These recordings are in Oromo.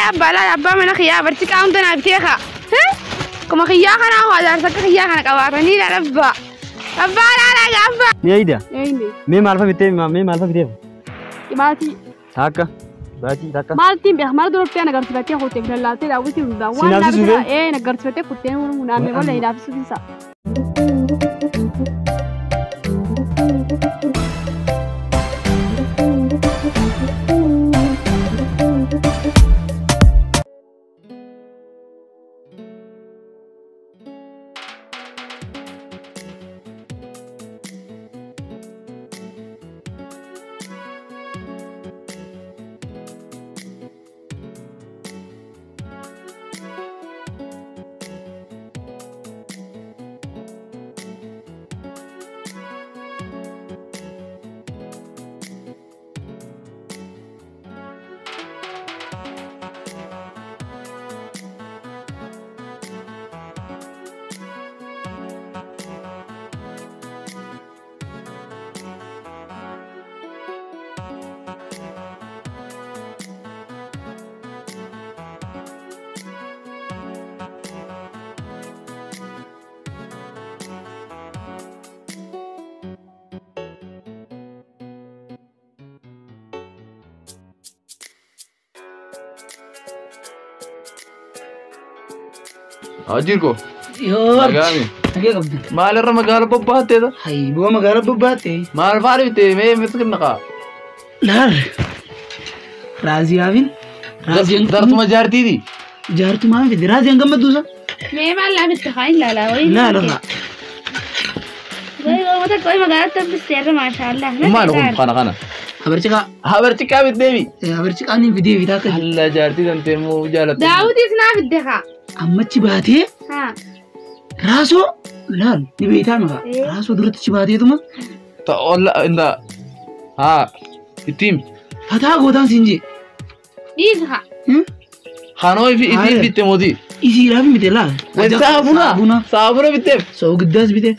Abbaa laala abbaa mana kiyyaa barciqaa hunda naa bitee kaa. Akkuma kiyyaa kanaa waa jaarsa akka kiyyaa kana qabaatanii laala abbaa. Abbaa laala abbaa. Ni eeyda. Eenyu? Mee maal fa bittee mee maal fa biteef? Dhibaatii. Takka. Baatii takka. Maaltiin beeka maal duratti na agarsiifattee kuttee lallaattee daawwitii hundaa Si naafsisuu waan ee na agarsiifattee kuttee naannoo wala naafsisuu isa. Jirko. Yoo Nagaami. Nagee qabdu. Maalirra magaala bobbaatteedha? Hayi bu'aa magaala bobbaatte. Maal faana bittee mee miti naqaa? Laal. Raaziyaafin. Raaziyaan Dartuma jaartiiti. Jaartumaa fide raaziyaan gammadduusa. Mee maal laafitti haa hin laalaa wayii. Laal irraa. Wayii uummata qoy magaalatti hambistee maashaallah. Maal kun kana kana. Habarciqaa. Habarciqaa bitteebi. Habarciqaa niin fidee bitaa akka. Alla jaartii tantee immoo jaalatte. Daawwitis naa fidde haa. Ammachi baatee Haa. raasoo laal ni beektaa maqaa. Raasoo duratti chi baateetuma Olla inda haa ittiin fataa gootaan siin jee. Dhiisa haa. hanoo ifi ittiin bitte mootii. Isiidhaaf mite laal. Saabuna. Saabuna. Saabuna bitteef. Soogiddaas bite.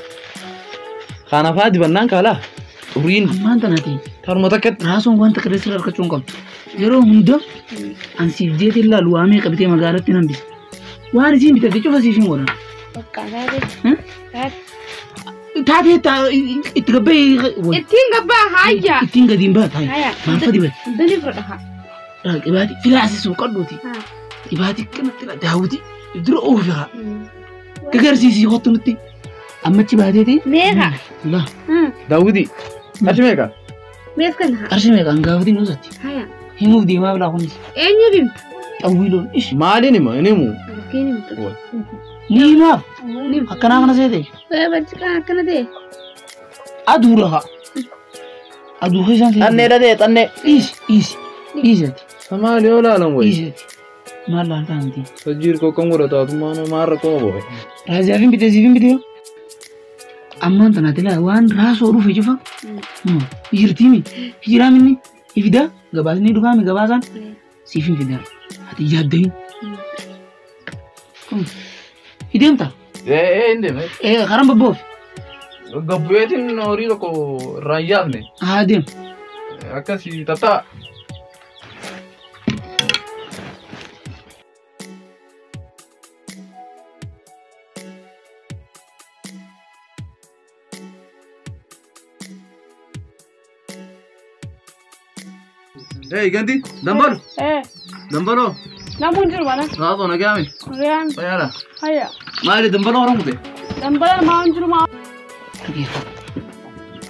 Kana faa dibannaan kaalaa. Xuriin Ammaan tanaati. taruma takkatti. Raasoon wanta qilleensarra harkachuu hin qabdu. Yeroo hunda ansiif jeetiin laalu waamee qabitee magaalatti nan bita. Waan isiin bitatte cufa siif hin godhan. Bakka taate. Taate. Taatee itti gabbee Ittiin gabbaa haayyaa. ittiin gadi hin baata. Haaya. Maal fa dibate? Hundani fudhadha haa. Dhibaatii filaasisuu qadhuuti. Haa. Dhibaatii kanatti daawwiti dura oofi haa. Gagarsiisii kottu nutti. Ammachi baateeti. Mee haa. Laa Daawwiti. Achi meeqa? Mees kan haa. qarshii meeqaan gaafatiin nuusatti. Haaya. Himuuf deemaa bilaa kunis. Eenyu bimta? Xawwiiloon ishi. Maaliin hima? Hin himu. Fakkiin himtu. Ni himaaf. Akkanaa kana seete. Barciqaan akkana ta'e. Aduudha haa. Aduu keessaan seete. Xannee dhatee xannee. Dhiisi dhiisi dhiisati Maali yoo laalan wayi? dhiisati. Maal laaltaa miti. Sajjiir koo kan godhataatu maal rakkoo qabu? Raaziyaafin bitee siifin bitee. Ammaan tanaati laa waan raasoo dhufe cufa. Hijirtiimi hijiraaminni ifida gabaasni dhufaami gabaasaan siifin fidaa. Ati yaaddayin. Hideemta. Ee hin deeme. Karaan bobboof. Gabbuyeetiin horii tokko irraa hin yaafne. Haa deem. Akkasii tatta'a. Hey, Gandhi, dambalo, Ee. dambalo. Namuun jiru mana. Raasoo nagaame. Riyaan. Fayyaadha. Hayya. Maali dambalo horan kute? Dambala maa hin jiru maa. Dhageeffadhu.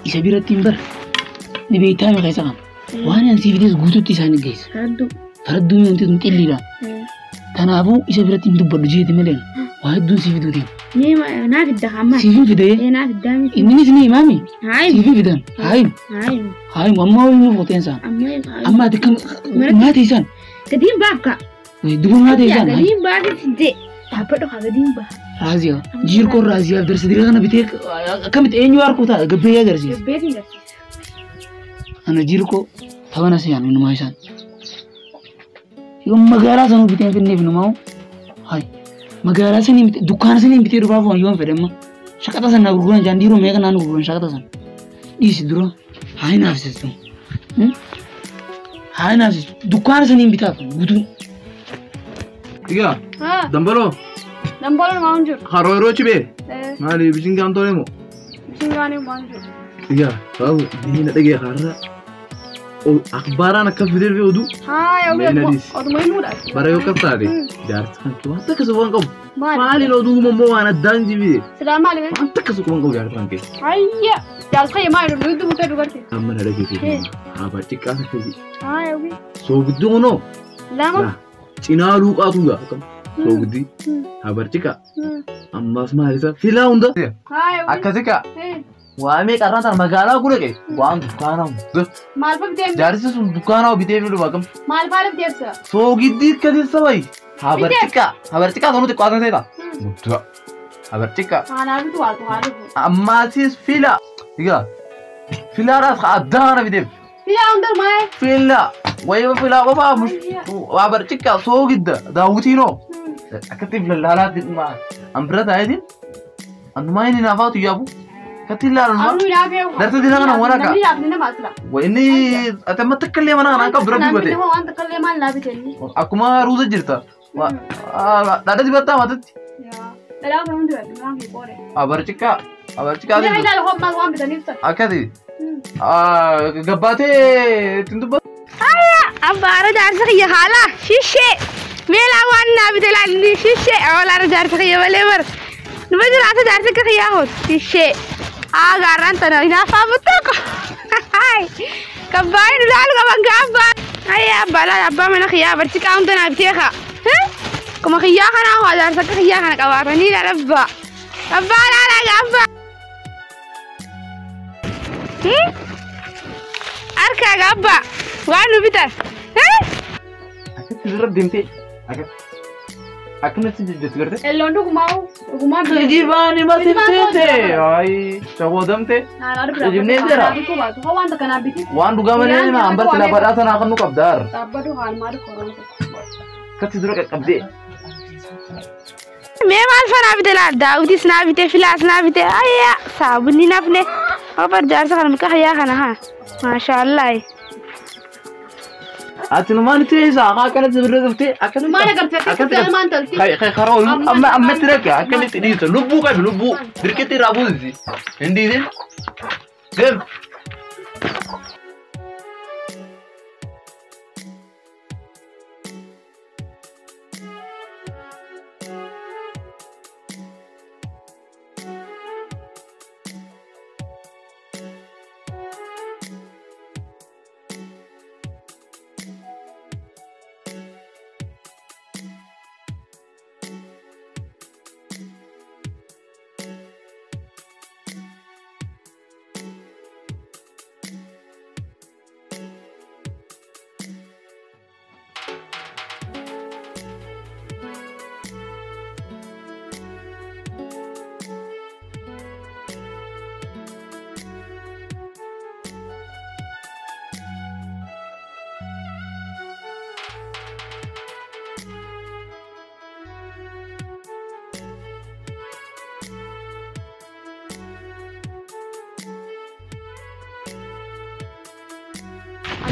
Isa biratti hin bara. Ni beektaa maqaa isa qaba. Waan ani siif fides guutuutti isaan hin geessa. Faradduu. Faradduu wanti sun xilliidha. Kanaafuu isa biratti hin dubbadhu jeeti malee waa hedduun siif fiduu deema. Mee naa fidda hammaa. Siif hin fidee. Ee naa fiddaa miti. Inninis ni himaami. Haayi. Siif hin fidan. Haayimu. Haayi. Haayimu amma hooyimuu footeen isaan. Amma Amma ati kan maati isaan. Gadiin baaf kaa. Duba maati isaan. Gadiin baaf fidde. Dhaabbadhu kaa gadiin baaf. Raaziyaa. Jiirkoon raaziyaa darsa dira kana bitee akkamitti eenyu harkuu ta'a gabbee agarsiisa. Gabbeetiin garsiisa. Ana jiirkoo tapana siyaan inumaa isaan. Yoo magaalaa sanuu bitee hin finneef inumaa hayi magaalaa sanii bitee dukkaana sanii bitee dhufaaf waan yoon fedhe amma shaqaxa sana gurguran jaan dhiiroo meeqa naan gurguran shaqaxa sana dhiisi dura haa hin haafsistu. Haa hin haafsistu dukkaana sanii bitaaf guutuu. Egaa dambaloo. Dambaloon waan jiru. Haroo yeroo cibee. Maali bishingaan tole moo? Bishingaan waan jiru. Egaa baabu diina dhagee har'a. Akhbaaraan akka fidee fi oduu. Haa oduma himuudha. Bara yoo akkas taate jaarsi kan kee waan takka waan qabu. Maaliin oduu immoo waan addaan jibee. Silaa maali? Waan takka waan qabu jaarsi kan kee. Hayya jaarsi kee maali nuyi dubbutee dubarti. Amma na dhagee haa xiqqaa akkasii. Haa yawwi. Soogidduu kunoo. Lama. Cinaa luuqaatu gaa. Soogiddi. Habar xiqqaa. Ammas maal isa filaa hunda. Haa yawwi. Akkasi kaa. Waamee qarraan tan magaalaa gudhaqe waan dukkaanaa hunda. Maal fa bitee? Jaarsi sun dukkaanaa bitee fi dhufa kam. Maal faa bitee? Soogiddii akkasii sabayi. Habar xiqqaa. Habar xiqqaa sanuu xiqqaa san seeta. Guddaa. Habar xiqqaa. Haanaa bitu waatu haa dhufu. Ammaasis fila. Egaa filaadhaas addaa kana biteef. Filaa hunda maal? Filaa. Wayii filaa qofaa habar xiqqaa soogidda daawwitiinoo. Akkatti filaalaatti dhuma an bira taa'eetiin annumaa inni naafaatu yaabu. Akkatti ilaalu. Darsa dina kana waan akka. Inni ati amma takkallee mana kana akka bira dubbate. Akkuma ruuza jirta. Dhadha dibattaa matatti. Habar xiqqaa. Habar xiqqaa. Akkasi. Gabbaatee ittiin dubbatu. Abbaara jaarsa kiyya haala shishee. Meelaa waan naa bite laalli shishee. Awwaala jaarsa kiyya malee bara. Numa jiraata jaarsa kiyyaa hoot shishee. Haa gaarraan tana hinaafaa muttooko. Kabbaayii nu laalu qaban gaabbaa. Ayyaa abbaa laala abbaa mana kiyyaa barchi qaamta naa bitee kaa. Kuma kiyyaa kanaa hoo jaarsa kiyyaa kana qabaatanii laala abbaa. Abbaa laala gaabbaa. Harkaa gaabbaa waan nu bitan. Akkatti dura deemtee akkanatti jajjatti garte. Elloon dhugumaa dhugumaa Geejjibaan hima sirteete. Ayi shawoodamte. Geejjibnee jira. Waan takka biti. Waan dhugaa malee nima ambar silaa badhaasa naa kan nu qabdaar. Dhaabbatu haal maal koronte. Akkatti dura qaqqabdee. Mee maal fa naa bite laal daawwitis naa bite filaas naa bite ayyaa saabunni nafne. Obar jaarsa kana muka hayyaa kana haa. Maashaallah. Ati numaan teessa akkanatti bira dhuftee akkanatti. Maal agartee akkatti maal tolti? Karaa amma ammatti rakka akkamitti dhiisa lubbuu qabi lubbuu dirqitti irraa buusisi. Hin dhiisin. Deem.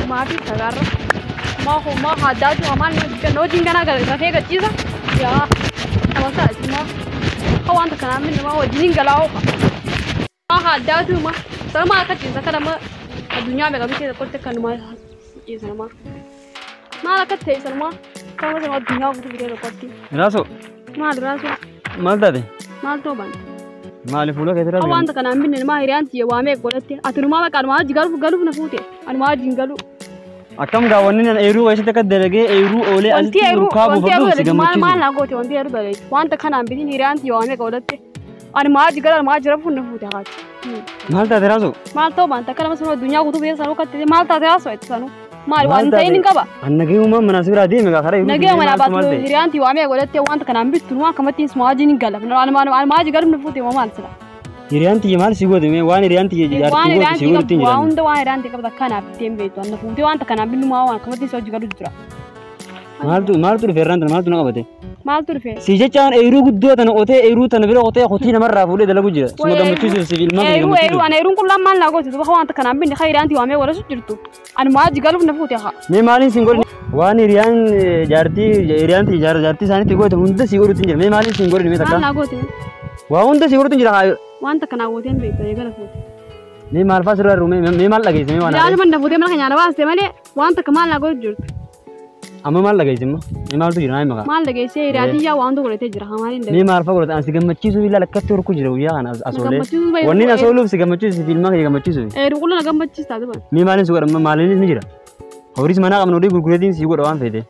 Maatii sagaarra. Maa haddaatu hamaan hojii kana rafee gachiisa. Yaa nama saati maa wanta kanaa minni maa wajjin galaa oofa. Maa haddaatu maa sana akka ciisa kana maa addunyaa meeqa bitee tokkotti akka numaa ciisa namaa. Maal akka ta'e sana maa sama sana addunyaa guutuu bitee tokkotti. Raasoo. Maal raasoo? Maal taate? Maal ta'uu baante? Maali fuula keetti raasoo? Wanta kanaan binne maa hiriyaan tiyya waamee godhatte ati numaa bakka anumaa hojii galuuf galuuf na fuute anumaa hojiin galu. Akkam gaawwanni eeruu keessatti akka dalagee eeruu oolee asitti urkaa buufadhu si gammachiisu. Maal naa goote wanti eeruu dalagee wanta kanaan bitin hiriyaan tiyya waamee godhatte anumaa hojii galu anumaa jira fuunna fuute haati. Maal taate raasoo? Maal ta'uu baante akka nama sanuu addunyaa guutuu biyya sanuu kattee maal taate raasoo itti sanuu. Maal waan ta'in hin qaba. Nagee uumaan manaa si biraa deeme karaa eeruu. Nagee manaa baatu hiriyaan tiyya waamee godhatte wanta kanaan bittu numaa akkamittiin suma hojiin hin gala. Anumaa hojii galuuf na fuute maal sila. Hiriyaan tiyya maal si goote waan hiriyaan tiyya jaartii goote si goote hin Waan hunda waan hiriyaan tiyya qabda kanaaf ittiin beektu anna fuutee wanta kanaan binnu maa waan akkamittiin si hojii galu jira. Maaltu maaltu dhufe irraan tana maaltu na qabate? Maaltu dhufe? Si jechaan eeruu guddoo tana qotee eeruu tana bira qotee qotii namarraa fuudhee dalagu jira. Suma gammachiisuuf si ilmaan kee Eeruu eeruu gammachiisuuf. ana eeruun qullaan maal naa goote duba waan takka naan binne khayraanti waamee wala jirtu. Ani maa galuuf na fuute haa. Mee maaliin siin godhin? Waan hiriyaan jaartii hiriyaan jaartii isaaniitti goote hunda si godhutti hin jira. Mee maaliin siin godhin mee Maal takka? naa goote? Waa hunda si godhutti hin jira. Waan takka naa gooteen beekta eegala fuute. Mee maal fa'aa sirraa jiru? Mee maal dhageesse? Mee waan Bilaashuma na fuutee mana keenya na baaste malee waan takka maal naa goote jirtu. Amma maal dhageesse immoo? Mee maaltu jira? Naa maqaa. Maal dhageessee hiriyaatii yaa waan tokko godhatee jira maaliin Mee maal fa'aa godhate? Ani si gammachiisuu ilaala akkatti horku jira guyyaa kana as oolee. gammachiisuu baay'ee. Wanni as ooluuf si gammachiisu si ilmaan kee gammachiisuuf. Eeruu qulla na gammachiistaa duba. Mee maaliin si godha? Maaliinis ni jira. Horiis manaa qabna horii gurgureetiin si godha waan feete.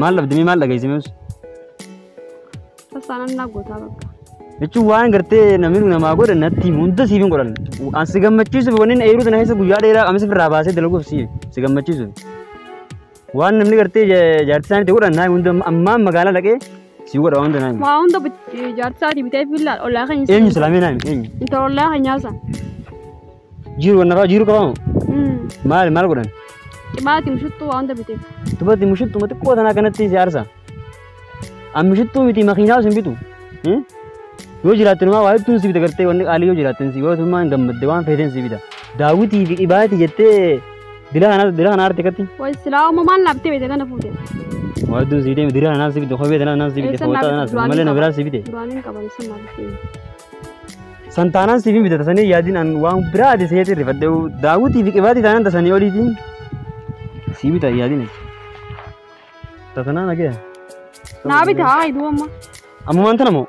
Maal dhabde? Mee maal dhageesse? Mee Sassaanan naa gootaa bakka. Jechuun waan gartee namni namaa godhan natti hunda siif hin godhan. An si gammachiisuuf wanni eeruu tana keessa guyyaa dheeraa qamisa ofirraa baasee dalaguuf si gammachiisuuf. Waan namni gartee jaartii isaaniitti godhan naa hunda ammaan magaalaa dhaqee si godha waan hunda naa himi. Waa hunda jaartii isaatii bitee fillaa ollaa keenya. Eenyu silaamee naa himi eenyu? Intala ollaa keenyaa san. Jiru wanna fa'aa jiru qabamu? Maal maal godhan? Qibaatii mushuttuu waa hunda biteef. Tubatti mushuttuu xiqqoo tanaa kanatti si aarsa. An mushuttuu miti makiinaa sin bitu. Yoo jiraatte numaa waa hedduun si bita gartee wanni qaalii yoo jiraatte si yoo summaan gammadde waan feeteen si bita. Daawwitii fi qibaatii jettee dila kana dila kana aarte katti. Way silaa amma maal naa bitee beekte kana fuute. Waa hedduun si bitee dila kanaaf si bite kophee tanaaf si bite Eessa naa fooxaa tanaaf bite? malee na biraa si bite. Duraan hin qaban sun naa bitee. San taanaan siif hin bita tasanii yaadiin an waan biraa ati seetii rifadhe daawwitii fi qibaatii taanaan tasanii oliitiin si bita yaadiin. Tasanaa nagaya. Naa bite haa iduu amma. Ammumaan tana moo?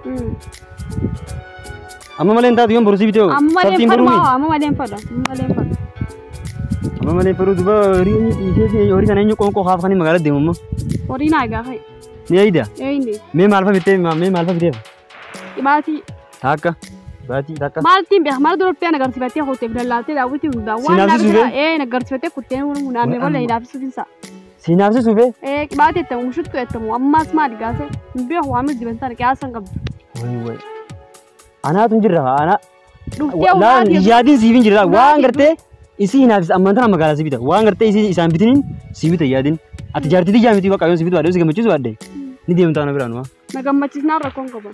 Amma malee hin taatu yoon boru si bite hoo? Amma malee hin Sabtiin fadhu boruu maa amma malee hin fadhu amma malee hin fadhu. Amma malee fedhuu duba horii dhiisee horii kana eenyu qoonqoo haaf kanii magaalaa deemu ammoo. Horii naa egaa hayi. Ni eeyida. Eeyindi. Mee maal fa bittee mee maal fa biteef? Qibaatii. Takka. Baatii takka. Maaltiin beeka maal dura dhuftee na agarsiifattee kuttee lallaattee daawwitii hundaa waan naa Siinaafsisuu bitira fee? ee na agarsiifattee kuttee naannoo bolla hinaafsisuu finsa. Siinaafsisuu fee? Ee qibaatii ettamu mushuttuu ettamu ammaas maal gaase hin beeku waan miti dibantaan qiyaasan qabdu. Wayi wayi. Anaatu hin jirra ana. Dhuftee Laan ulaatii yaadiin siif hin jirra waan Ulaatii gartee isii hinaafis ammaan tana magaalaa si bita waan gartee isii isaan bitiniin si bita yaadiin. Ati jaartii tiyyaa miti bakka yoon si bitu baadhee si gammachiisu baadhee ni deemta ana biraan waa. Na gammachiisnaan rakkoon qaban.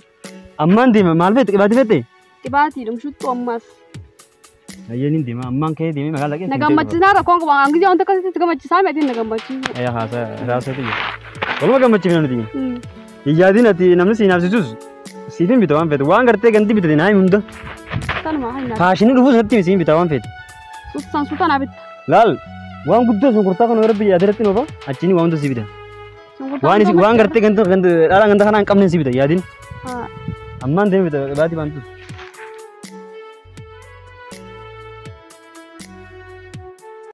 Ammaan deema maal feete qibaatii feete? Qibaatii mushuttuu ammaas. Ayyeen hin deema ammaan ka'ee deemee magaalaa dhaqee. Na gammachiisnaan rakkoon qaban hangizii wanta akkasitti gammachiisaa miti na gammachiisu. Ayyaa haasaa haasatu jira. Waluma gammachiifna nuti. Hin yaadiin ati namni si hinaafsisus siif hin bita waan feete waan gartee ganti bitate naa himi hunda. Tanuma hayna. Faashinii dhufuus natti himi siif hin bita waan feete. Suutaan suutaan haa bitta. Laal waan guddoo shunkurtaa kana rabbi yaadaratti noofa achiin waan hunda si bita. Waan isi waan gartee ganta ganta dhala ganta kana hin qabne si bita yaadiin. Ammaan deemee bita baatii baantu.